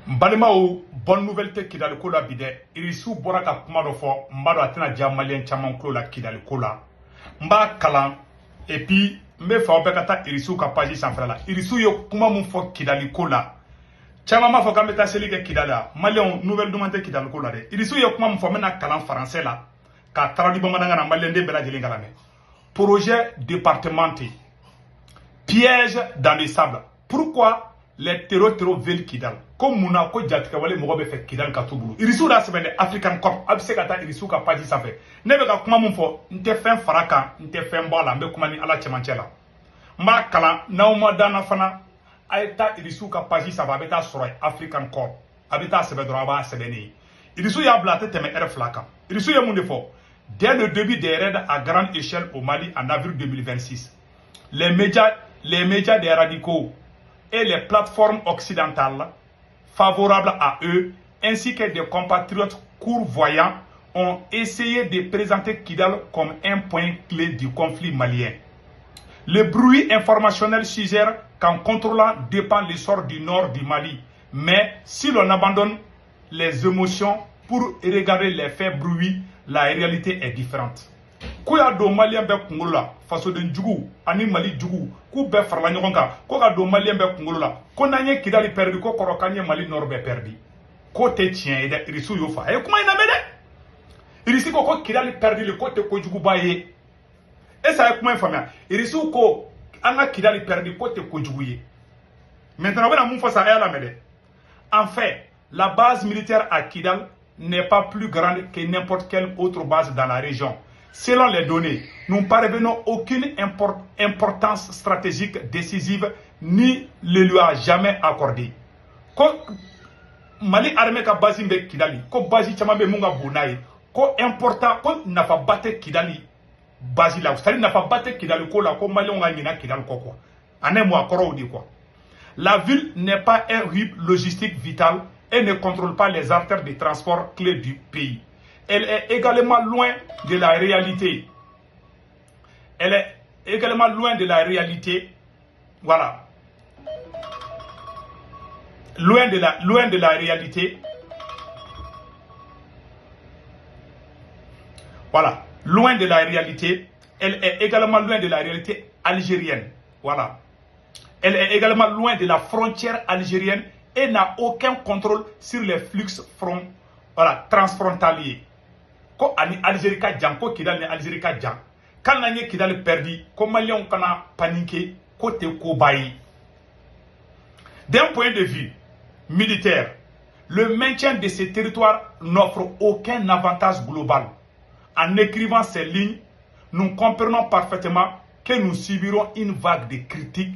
N balimaw, bonne nouvelle tɛ Kidali ko la bi dɛ. Irisiw bɔra ka kuma dɔ fɔ, n b'a dɔn a tɛna diya Maliyɛn caman tulo la Kidali ko la. N b'a kalan et puis n bɛ fɛ aw bɛɛ ka taa Irisiw ka page sanfɛla la. Irisiw ye kuma mun fɔ Kidali ko la, caman b'a fɔ k'an bɛ taa seli kɛ Kidali la. Maliyɛnw, nouvelle duman tɛ Kidali ko la dɛ. Irisiw ye kuma mun fɔ, n bɛna kalan français la k'a traduit bamanankan na, maliyɛnden bɛɛ lajɛlen ka lamɛn. Projet départemental, piège dans le sable. Pourquoi les terros veulent Kidal? Ko munna ko jatigɛwale mɔgɔ bɛ fɛ Kidal ka t'u bolo? Irisiw y'a sɛbɛn dɛ, African Corps. A bɛ se ka taa Irisiw ka page sanfɛ. Ne bɛ ka kuma mun fɔ, n tɛ fɛn fara kan, n tɛ fɛn bɔ a la, n bɛ kuma ni Ala cɛmancɛ la. N b'a kalan, n'aw ma dan na fana, a ye taa Irisiw ka page sanfɛ, a bɛ taa sɔrɔ yen, African Corps. A bɛ taa sɛbɛn dɔrɔn, a b'a sɛbɛn ne ye. Irisiw y'a bila, a tɛ tɛmɛ heure 2 kan. Irisiw ye mun de fɔ? Dès le début des raids à grande échelle au Mali en avril 2026, les médias des radicaux et les plateformes occidentales favorables à eux, ainsi que des compatriotes courvoyants, ont essayé de présenter Kidal comme un point clé du conflit malien. Le bruit informationnel suggère qu'en contrôlant dépend le sort du nord du Mali. Mais si l'on abandonne les émotions pour regarder les faits bruits, la réalité est différente. Ko y'a don Maliyɛn bɛɛ kunkolo la, fasoden jugu ani Mali jugu, k'u bɛɛ farala ɲɔgɔn kan ko ka don Maliyɛn bɛɛ kunkolo la ko n'an ye Kidali perdu, ko kɔrɔ k'an ye Mali nord bɛɛ perdu. K'o tɛ tiɲɛ ye dɛ. Irisiw y'o fɔ. A ye kuma in lamɛn dɛ. Irisi ko ko Kidali perdili ko tɛ kojuguba ye. Est ce que a ye kuma in faamuya? Irisiw ko an ka Kidali perdu ko tɛ kojugu ye. Maintenant, u bɛna mun fɔ sa? A y'a lamɛn dɛ. En fait, la base militaire à Kidal n'est pas plus grande que n'importe quelle autre base dans la région. Selon les données, nous ne parvenons aucune importance stratégique décisive ni le lui a jamais accordé. Ko Mali armée ka base bɛ Kidali, ko base caman bɛ mun ka bon n'a ye, ko important, ko nafaba tɛ Kidali base la, c'est à dire nafaba tɛ Kidali ko la, ko Maliyɛnw ka ɲina Kidali kɔ quoi. En un mot, a kɔrɔ o de quoi. La ville n'est pas un hub logistique vital et ne contrôle pas les artères de transport clés du pays. Elle est également loin de la réalité. Elle est également loin de la réalité. Voilà. Loin de la réalité. Voilà. Loin de la réalité. Elle est également loin de la réalité algérienne. Voilà. Elle est également loin de la frontière algérienne et n'a aucun contrôle sur les flux voilà, transfrontaliers. Ko ani Algérie ka jan, ko Kidal ni Algérie ka jan. Kan n'an ye Kidal perdu, ko Maliyɛnw kana paniquer, ko tɛ koba ye. D'un point de vue militaire, le maintien de ces territoires n'offre aucun avantage global. En écrivant ces lignes, nous comprenons parfaitement que nous subirons une vague de critiques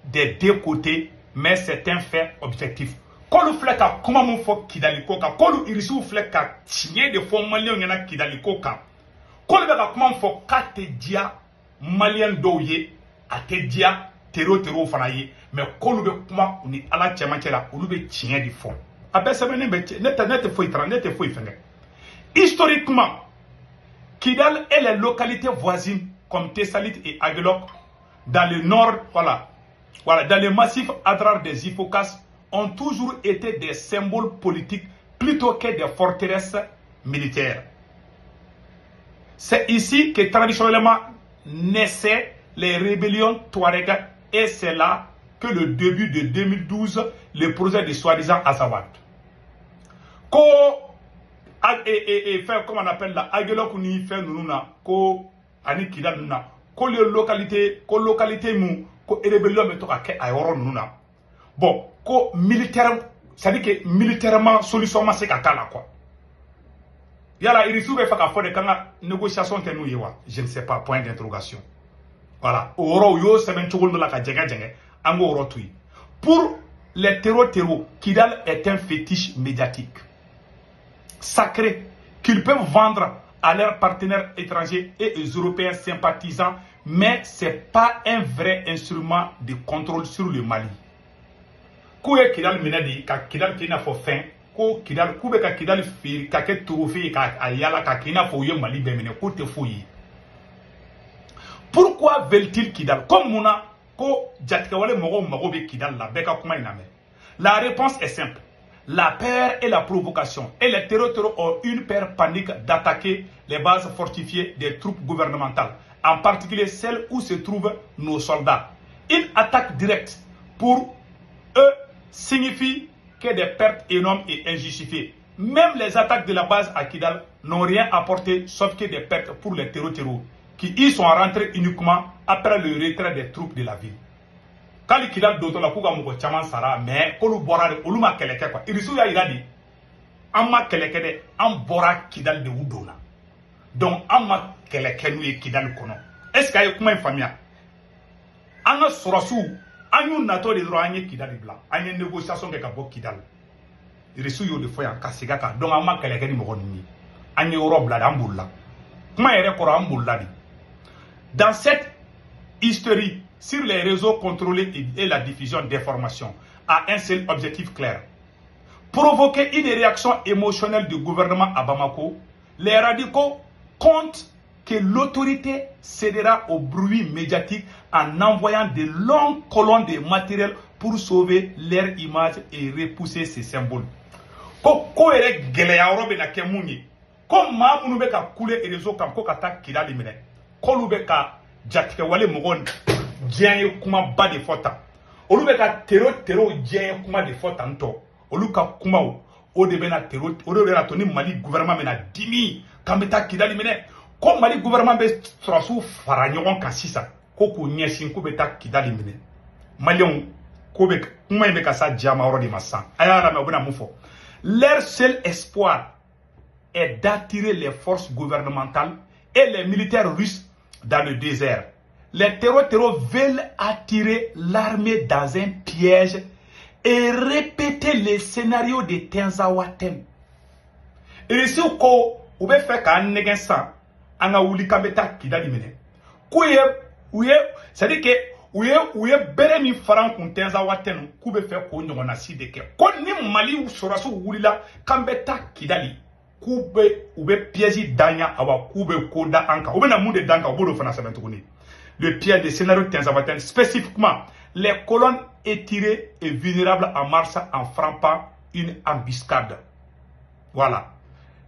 des deux côtés, mais c'est un fait objectif. K'olu filɛ ka kuma mun fɔ Kidali ko kan, k'olu Irisiw filɛ ka tiɲɛ de fɔ Maliyɛnw ɲɛna Kidali ko kan, k'olu bɛ ka kuma mun fɔ k'a tɛ diya Maliyɛn dɔw ye, a tɛ diya terro terro fana ye, mais k'olu bɛ kuma u ni Ala cɛmancɛ la, olu bɛ tiɲɛ de fɔ. A bɛɛ sɛbɛnnen bɛ, ne tɛ ne tɛ foyi tara, ne tɛ foyi fɛngɛ. Historiquement, Kidal et les localités voisines comme Tessalit et Aguelhok dans le nord, voilà, dans le massif Adrar des Ifoghas, ont toujours été des symboles politiques plutôt que des forteresses militaires. C'est ici que traditionnellement naissaient les rébellions Touareg et c'est là que le début de 2012, le projet de soi-disant Azawad. Ko et fɛn, comment on appelle la, Aguelhok ni fɛn ninnu na, ko ani Kidal ninnu na, ko le localité, ko localité mun ko rébellion bɛ to ka kɛ a yɔrɔ ninnu na. Bon, ko militaire, c'est à dire que militairement solution ma se ka k'a la quoi. Yala Irisiw bɛ fɛ k'a fɔ de k'an ka négociation kɛ n'u ye wa? Je ne sais pas, point d'interrogation. Voilà, o yɔrɔ u y'o sɛbɛn cogo dɔ la ka jɛngɛ jɛngɛ, an k'o yɔrɔ to yen. Pour les terros terros, Kidal est un fétiche médiatique sacré qu'ils peuvent vendre à leurs partenaires étrangers et aux Européens sympathisants, mais ce n'est pas un vrai instrument de contrôle sur le Mali. K'u ye Kidal minɛ de ka Kidal k'i n'a fɔ fɛn, ko Kidal, k'u bɛ ka Kidal feere ka kɛ trophée ye k'a yala ka k'i n'a fɔ u ye Mali bɛɛ minɛ, k'o tɛ foyi ye. Pourquoi veulent-ils Kidal? Comme mun na ko jatigɛwale mɔgɔw mago bɛ Kidal la? Bɛɛ ka kuma in lamɛn. La réponse est simple. La peur et la provocation. Et les terros ont une peur panique d'attaquer les bases fortifiées des troupes gouvernementales, en particulier celles où se trouvent nos soldats. Une attaque directe pour eux signifie que des pertes énormes et injustifiées. Même les attaques de la base à Kidal n'ont rien apporté sauf que des pertes pour les terros qui y sont rentrés uniquement après le retrait des troupes de la ville. K'ale Kidal dontɔ la, k'u ka mɔgɔ caman sara, mais k'olu bɔra de, olu ma kɛlɛ kɛ quoi. Irisiw y'a yira de, an ma kɛlɛ kɛ dɛ, an bɔra Kidal de, u donna. Donc an ma kɛlɛ kɛ n'u ye Kidal kɔnɔ. Est ce que a ye kuma in faamuya? An ka sɔrɔsiw, an y'u natɔ de dɔrɔn, an ye Kidal bila, an ye négociation kɛ ka bɔ Kidal. Irisiw y'o de fɔ yan ka segin a kan. Donc an ma kɛlɛ kɛ ni mɔgɔ ninnu ye, an ye yɔrɔ bila de, an bolila. Kuma yɛrɛ kɔrɔ, an bolila de. Dans cette hystérie sur les réseaux contrôlés et la diffusion d'informations a un seul objectif clair: provoquer une réaction émotionnelle du gouvernement à Bamako. Les radicaux comptent que l'autorité cédera au bruit médiatique en envoyant de longues colonnes de matériel pour sauver leur image et repousser ces symboles. Ko ko yɛrɛ gɛlɛya yɔrɔ bɛna kɛ mun ye? Ko maa minnu bɛ ka kule réseau kan ko ka taa Kidali minɛ, k'olu bɛ ka jatigɛwale mɔgɔw diɲɛ ye kumaba de fɔ tan, olu bɛ ka terro terro diɲɛ ye kuma de fɔ tan tɔ. Olu ka kumaw, o de bɛna terro, o de bɛna to ni Mali gouvernement bɛna dimi k'an bɛ taa Kidali minɛ. Ko Mali gouvernement bɛ sɔrɔsiw fara ɲɔgɔn kan sisan ko k'u ɲɛsin k'u bɛ taa Kidali minɛ. Maliyɛnw, ko bɛ kuma in bɛ ka sa jama yɔrɔ de ma sisan. A y'a lamɛn, u bɛna mun fɔ? Leur seul espoir est d'attirer les forces gouvernementales et les militaires russes dans le désert. Les terros veulent attirer l'armée dans un piège et répéter les scénarios de Tinzawaten. Irisiw ko u bɛ fɛ k'an nɛgɛn san, an ka wuli k'an bɛ taa Kidali minɛ. K'u ye u ye, c'est à dire que u ye bere min fara an kun Tinzawaten, k'u bɛ fɛ k'o ɲɔgɔnna si de kɛ. Ko ni Mali sɔrɔsiw wulila k'an bɛ taa Kidali, k'u bɛ u bɛ piège d'an ɲɛ, awa k'u bɛ ko da an kan. U bɛna mun de d'an kan? U b'o de fana sɛbɛn tuguni. Le piège de scénario Tinzawaten, spécifiquement les colonnes étirées et vulnérables en marche en frappant une embuscade. Voilà.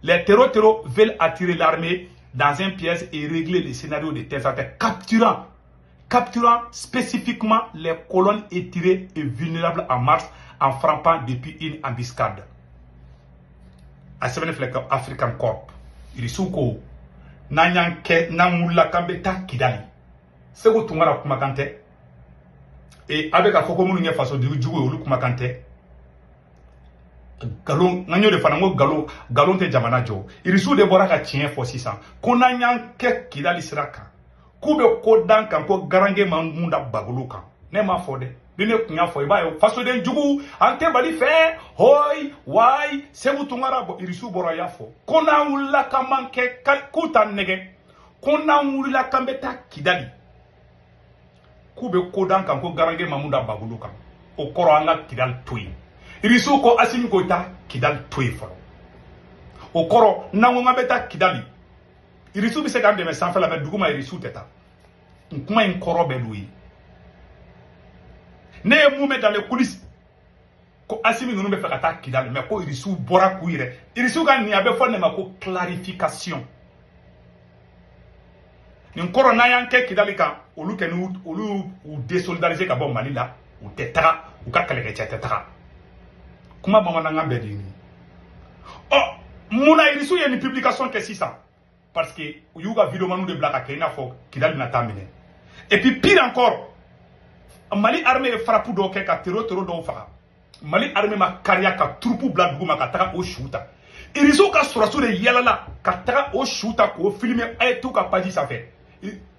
Les terros veulent attirer l'armée dans un piège et régler le scénario de Tinzawaten, capturant spécifiquement les colonnes étirées et vulnérables en marche en frappant depuis une embuscade. A sɛbɛnni filɛ ka African Corp. Irisiw ko n'an y'an kɛ, n'an wulila k'an bɛ taa Kidali, Segu Tunkara kumakan tɛ e, a bɛ ka fɔ ko minnu ye fasoden jugu ye, olu kumakan tɛ. Nkalon, n y'o de fana, n ko nkalon, nkalon tɛ jamana jɔ. Irisiw de bɔra ka tiɲɛ fɔ sisan ko n'an y'an kɛ Kidali sira kan, k'u bɛ ko dan kan, ko garange ma mun da bagolo kan. Ne m'a fɔ dɛ. Ni ne tun y'a fɔ, i b'a ye fasoden jugu, an tɛ Mali fɛ, hoyi wayi. Segu Tunkara bɔ, irisiw bɔra y'a fɔ ko n'an wulila k'an b'an kɛ, k'u t'an nɛgɛ, ko n'an wulila k'an bɛ taa Kidali, k'u bɛ ko dan kan, ko garange ma mun da bagolo kan. O kɔrɔ, an ka Kidali to yen. Irisiw ko Asimi ko taa Kidali to yen fɔlɔ. O kɔrɔ, n'an ko k'an bɛ taa Kidali, irisiw bɛ se k'an dɛmɛ sanfɛ la, mɛ duguma irisiw tɛ taa. N kuma in kɔrɔ bɛɛ d'o ye. Ne ye mun mɛn dans les coulisses? Ko Asimi ninnu bɛ fɛ ka taa Kidali, mɛ ko irisiw bɔra k'u yɛrɛ, irisiw ka nin, a bɛ fɔ nin ma ko clarification. Nin kɔrɔ, n'an y'an kɛ Kidali kan, olu kɛ ni olu y'u désolidariser ka bɔ Mali la, u tɛ taga, u ka kɛlɛkɛcɛ tɛ taga. Kuma bamanankan bɛɛ de ye nin ye. Ɔ, munna irisiw ye nin publication kɛ sisan? Parce que u y'u ka videomaniw de bila ka kɛ i n'a fɔ Kidali bɛna taa minɛ. Et puis pire encore, Mali armée ye frappe dɔw kɛ ka terro terro dɔw faga. Mali armée ma kariya ka troupe bila dugu ma ka taga o su ta. Irisiw ka sɔrɔsiw de yɛlɛla ka taga o su ta k'o filmer. A ye t'u ka page sanfɛ,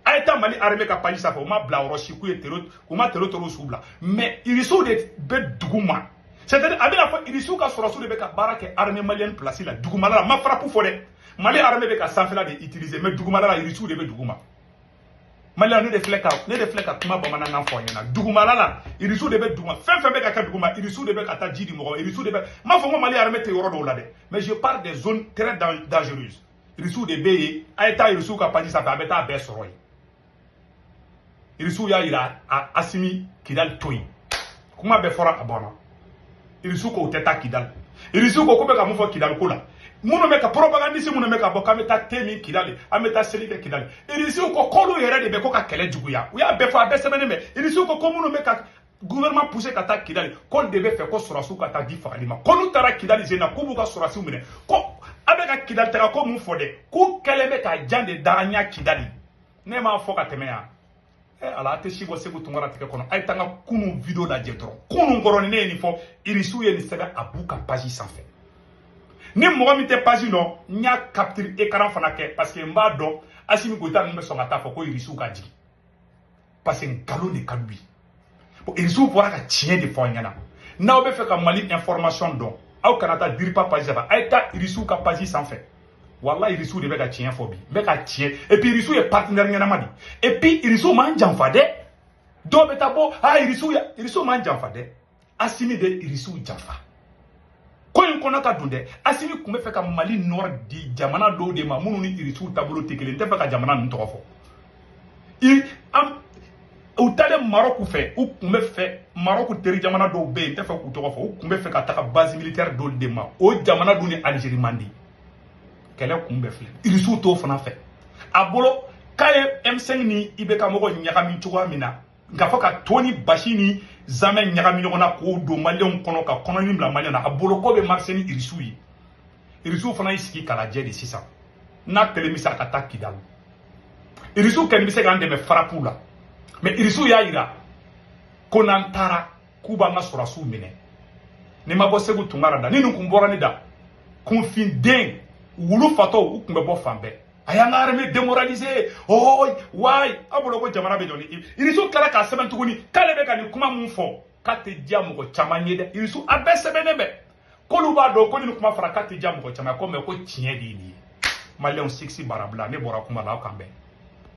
a ye taa Mali armée ka page sanfɛ. U ma bila yɔrɔ si k'u ye terro, u ma terro terro su bila, mais irisiw de bɛ dugu ma. C'est à dire, a bɛna fɔ irisiw ka sɔrɔsiw de bɛ ka baara kɛ armée malienne place la dugumala la. Ma frappe fɔ dɛ, Mali armée bɛ ka sanfɛla de utiliser, mais dugumala la, irisiw de bɛ dugu ma. Maliyɛn, ne de filɛ ka kuma bamanankan fɔ ɲɛna. Dugumala la, irisiw de bɛ duguma. Fɛn fɛn bɛ ka kɛ duguma, irisiw de bɛ ka taa ji di mɔgɔ, irisiw de bɛ. N m'a fɔ ko Mali armée tɛ yɔrɔ dɔw la dɛ, mais je parle des zones très dangereuses. Irisiw de bɛ yen. A ye taa irisiw ka page sanfɛ, a bɛ taa bɛɛ sɔrɔ yen. Irisiw y'a yira a Asimi Kidali to yen. Kuma bɛɛ fɔra, a banna. Irisiw ko u tɛ taa Kidali. Irisiw ko k'u bɛ ka mun fɔ Kidali ko la, minnu bɛ ka propagandiste minnu bɛ ka bɔ k'an bɛ taa te min Kidali, an bɛ taa seli kɛ Kidali, Irisiw ko k'olu yɛrɛ de bɛ ko ka kɛlɛ juguya. U y'a bɛɛ fɔ, a bɛɛ sɛbɛnnen bɛ. Irisiw ko ko minnu bɛ ka gouvernement poussé ka taa Kidali, k'olu de bɛ fɛ ko sɔrɔsiw ka taa di fagali ma, ko n'u taara Kidali sen na, k'u b'u ka sɔrɔsiw minɛ, ko a bɛ ka Kidali taga ko mun fɔ dɛ, k'u kɛlen bɛ ka jan de da an ɲɛ Kidali. Ne m'a fɔ ka tɛmɛ yan. Ala, a tɛ si bɔ Segu Tunkara tigɛ kɔnɔ. A ye taa n ka kunun vidéo lajɛ dɔrɔn. Kunun kɔrɔ ni ne ye nin fɔ, Irisiw ye nin sɛbɛn a b'u ka page sanfɛ. Ni mɔgɔ min tɛ page dɔn, n y'a capture écran fana kɛ, parce que n b'a dɔn Assimi Goïta ninnu bɛ sɔn ka taa fɔ ko Irisiw ka jigin, parce que nkalon de ka d'u ye. Bon, Irisiw bɔra ka tiɲɛ de fɔ an ɲɛna. N'aw bɛ fɛ ka Mali information dɔn, aw kana taa Diripa page sanfɛ, a ye taa Irisiw ka page sanfɛ. Walahi, Irisiw de bɛ ka tiɲɛ fɔ bi, n bɛ ka tiɲɛ. Et puis Irisiw ye partenaire ɲɛnama de. Et puis Irisiw m'an janfa dɛ. Dɔw bɛ taa bɔ, ah, Irisiw ya, Irisiw m'an janfa dɛ. Assimi de Irisiw janfa. Ko in kɔnɔ ka dun dɛ. Assimi tun bɛ fɛ ka Mali nord di jamana dɔw de ma minnu ni Irisiw taabolo tɛ kelen. N tɛ fɛ ka jamana ninnu tɔgɔ fɔ. I an u taalen Maroc fɛ, u tun bɛ fɛ Maroc teri jamana dɔw bɛ yen, n tɛ fɛ k'u tɔgɔ fɔ, u tun bɛ fɛ ka taga base militaire dɔw de ma. O jamana dun ni Algérie man di. Kɛlɛ kun bɛɛ filɛ. Irisiw t'o fana fɛ. A bolo k'a ye M5 ni IBK mɔgɔw ɲagami cogoya min na, nka fɔ ka to ni basi ni zamɛ ɲagami ɲɔgɔn na k'o don maliyɛnw kɔnɔ ka kɔnɔni bila maliyɛn na, a bolo ko bɛ marcher ni Irisiw ye. Irisiw fana y'i sigi k'a lajɛ de sisan n'a kelen bɛ se a ka taa Kidali. Irisiw kɔni bɛ se k'an dɛmɛ farapuw la, mais Irisiw y'a yira ko n'an taara k'u b'an ka sɔrɔsiw minɛ. Ni ma bɔ Segu Tunkara da, ni nin kun bɔra ne da, kunfinden wulu fatɔw u tun bɛ bɔ fan bɛɛ. A y'an ka armée démoraliser. Oh wayi, aw bolo ko jamana bɛ jɔ ni Irisiw tilala k'a sɛbɛn tuguni k'ale bɛ ka nin kuma mun fɔ k'a tɛ diya mɔgɔ caman ye dɛ. Irisiw a bɛɛ sɛbɛnnen bɛ k'olu b'a dɔn ko ni nin kuma fɔra k'a tɛ diya mɔgɔ caman ye, ko mais ko tiɲɛ de ye nin ye. Maliyɛnw, siksi barabila, ne bɔra kuma la, aw kan bɛn.